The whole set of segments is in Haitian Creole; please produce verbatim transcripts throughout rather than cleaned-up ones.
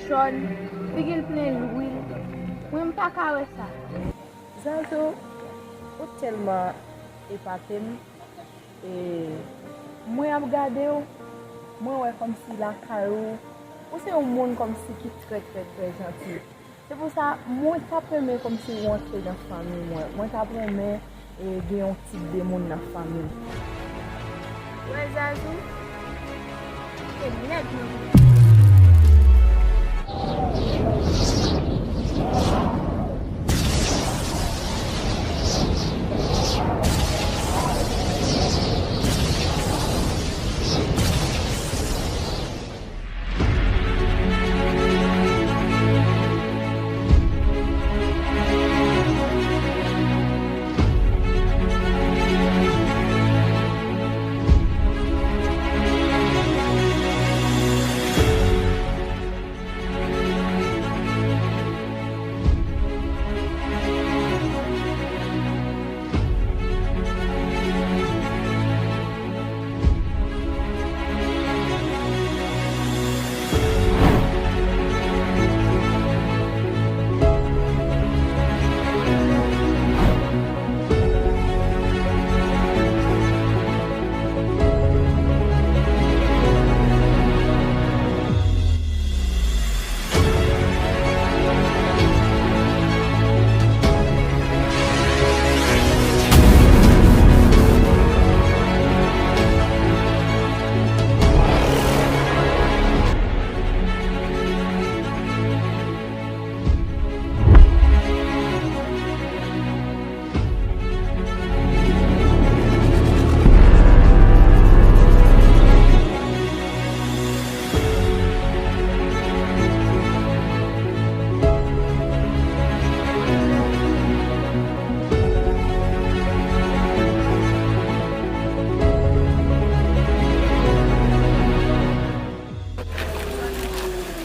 jòn, figi l plen lwil. Mwen, m pa ka wè sa. Zazou, ou tèlman epate m. E mwen ap gade w, mwen wè kòmsi lakay ou, ou se yon moun kòmsi ki trè, trè, trè janti. Se pou sa, mwen t ap renmen kòmsi ou antre nan fanmi mwen. Mwen t ap renmen, e, gen yon tip de moun nan fanmi m. Wè Zazou, se nèg mwen ye.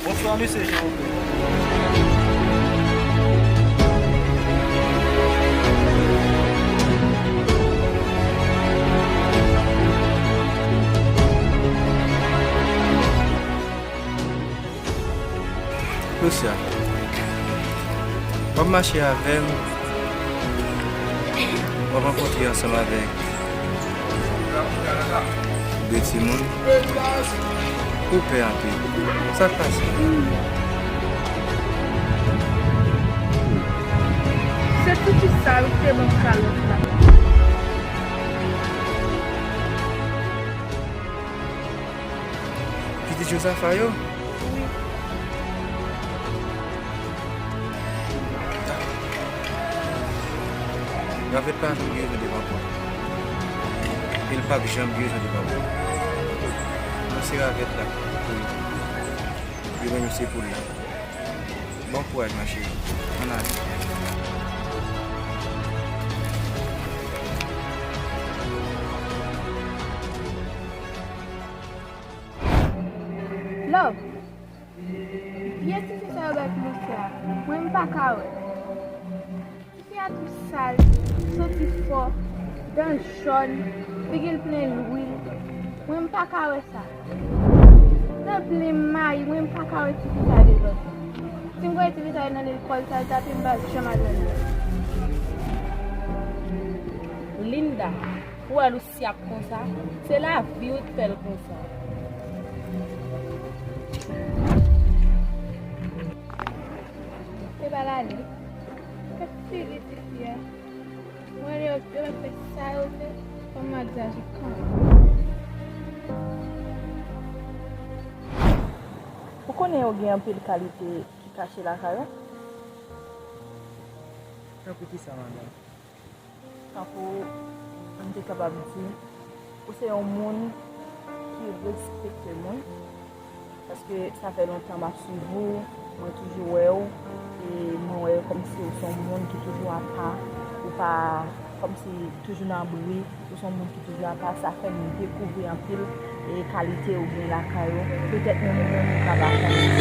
Bonswa, mesye Jean Robert. Lucia, w ap mache avè m, w ap rankontre ansanm avèk de timoun. Ou pè anpil. Sa k pase? Se Titi sa wi ki te ban m kalòt la. Pitit Jozafa yo? Wi. Ravèt pa janm gen rezon devan mwen. E l p ap janm gen rezon devan mwen. Mwen se Ravèt la pou li. Li renonse pou li. Bon kouraj, ma chérie. Ann ale. Love, vye tifi sa yo bay pou Lucia, mwen m pa ka wè. Tifi a tou sal, santi fò, dan jòn, figi l plen lwil. Mwen m pa ka wè sa. Nan plen mayi, mwen m pa ka wè tifi sa devan. Si m voye tifi sa nan lekòl, sa l tape m pa janm al nan lekòl. Linda, ou wè Lucia ap konsa, se lavi w k fè l konsa. Se pa l ale. Gad figi tifi a. Mwen yo, yo mèt fè sa yo vle, fò m al di Ajikan. Ou konnen yo gen anpil kalite ki kache lakay ou? Tankou kisa, madanm? Tankou m te kapab di, ou se yon moun ki respekte moun, paske sa fè lontan m ap swiv ou, mwen toujou wè w, e mwen wè kòmsi ou se yon moun ki toujou apa, ou pa kòmsi toujou nan bri, ou se yon moun ki toujou apa, sa fè m dekouvri anpil, e, kalite ou gen lakay ou, petèt menm ou menm ou ka pa konnen.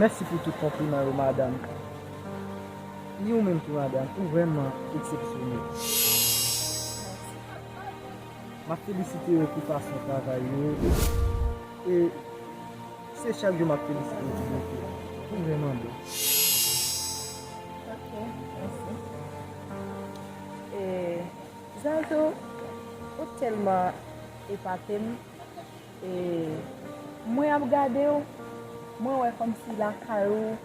Mèsi pou tout konpliman yo, madanm. Ni ou menm tou, madanm, ou vrèman eksepsyonèl. M ap felisite yo pou fason travay yo. E Se chak jou m ap felisite w ti bebe. Ou vrèman bèl. Ok, mèsi. E, Zazou, ou tèlman epate m. E, mwen ap gade w, mwen wè kòmsi lakay ou,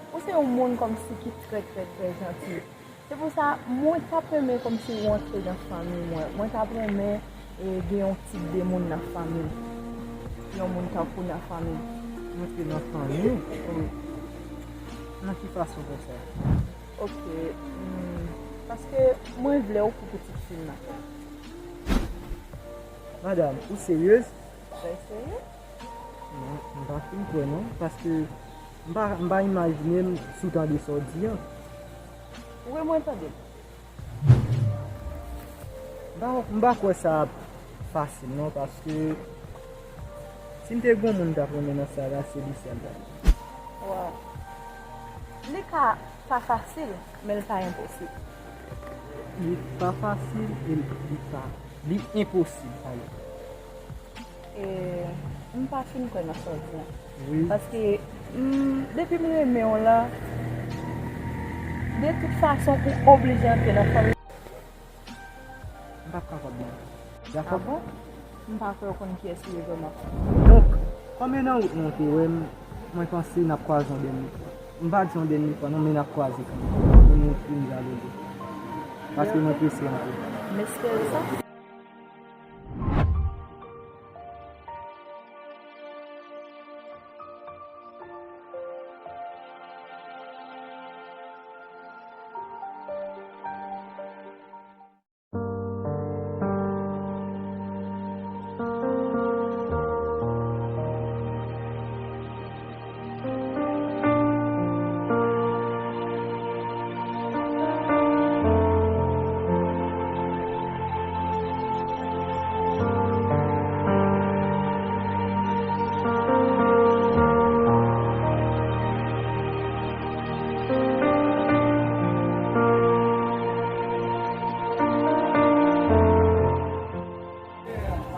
ou se yon moun kòmsi ki trè, trè, trè janti. Se pou sa, mwen t ap renmen kòmsi w antre nan fanmi mwen. Mwen t ap renmen, e, gen yon tip de moun nan fanmi m. Yon moun tankou nan fanmi m. Antre nan fanmi w? Nan ki fason konsa? Ok, hmm, paske mwen vle w pou pitit fi m nan. Madanm, ou seryez? Trè serye. Non, m pa fin kwè non, paske m pa, m pa imajine m si w tande sa w di an. Ou wè mwen tande. M pa, m pa kwè sa ap fasil non, paske si m te gen yon moun m t ap renmen nan sa la, se Lucia m t ap renmen. Waw. Li ka pa fasil, men l pa enposib. Li pa fasil e li pa, li enposib, pale. E, m pa fin kwè nan sa w di an. Wi. Paske, mm, depi m renmen w la, de tout fason, ou oblije antre nan fanmi. M p ap kapab non. Dakò? Ah bon? M pa kwè w konn kiyès li ye vrèman. Donk, kòm e nan wout nou te wè m, mwen panse n ap kwaze yon dènye fwa. M pa di yon dènye fwa non, men n ap kwaze kanmenm. Pou nou fin dyaloge. Paske mwen prese anpil. M espere sa.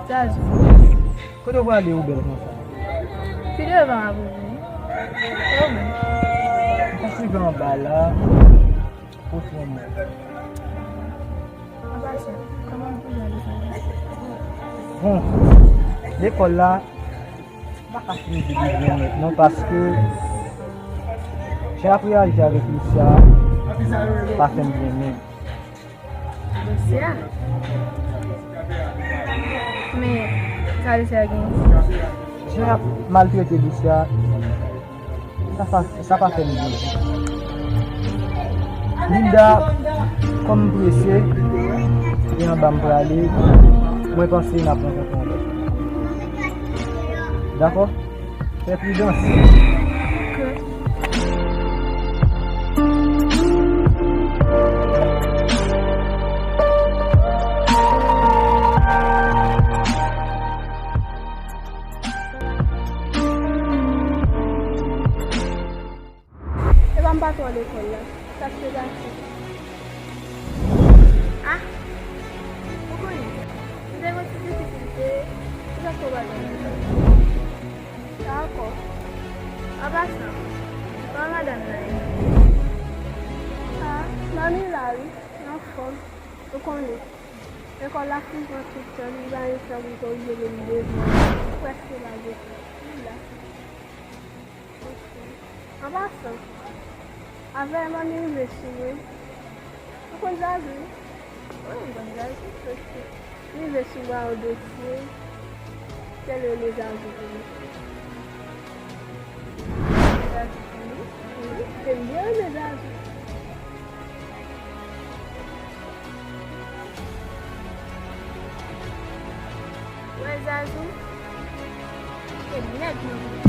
Zazou. Kote w prale ou bèl konsa? Pi devan a pou vini. E ou menm? M t ap rive anba la pou fè yon mò. An pasan, kòman pou jwenn lekòl la? Bon, lekòl la, m pa ka fin di li byen nèt non, paske jan y ap reyaji avèk Lucia pa fè m byen menm. Lucia? Men, sa Lucia genyen? Jan y ap maltrete Lucia, sa pa, sa pa fè m byen. Linda, kòm m prese, e anba m prale, mwen panse n ap rankontre ankò. Dakò? Fè pridans. Epa m pa twò lekòl la. Sa k te pase? Ah! Ou konnen, m te gen ti difikilte, se sa k fè w pa t vin lekòl. Dakò. An pasan, kòman madanm nan ye? Ah, manmi la wi, li anfòm. Ou konnen, lekòl la fin pran tout tan, li pa gen tan pou l te oblije vin devan. Li prèske pa gen tan. Li la. An pasan, avè manmi rive sou mwen. Ou konn Zazou? Wi, m konn Zazou, paske li rive sou mwen ak yon dosye, se l renmen Zazou pou li. Zazou pou li? Wi, e m byen renmen Zazou. Wè Zazou, se nèg mwen vle.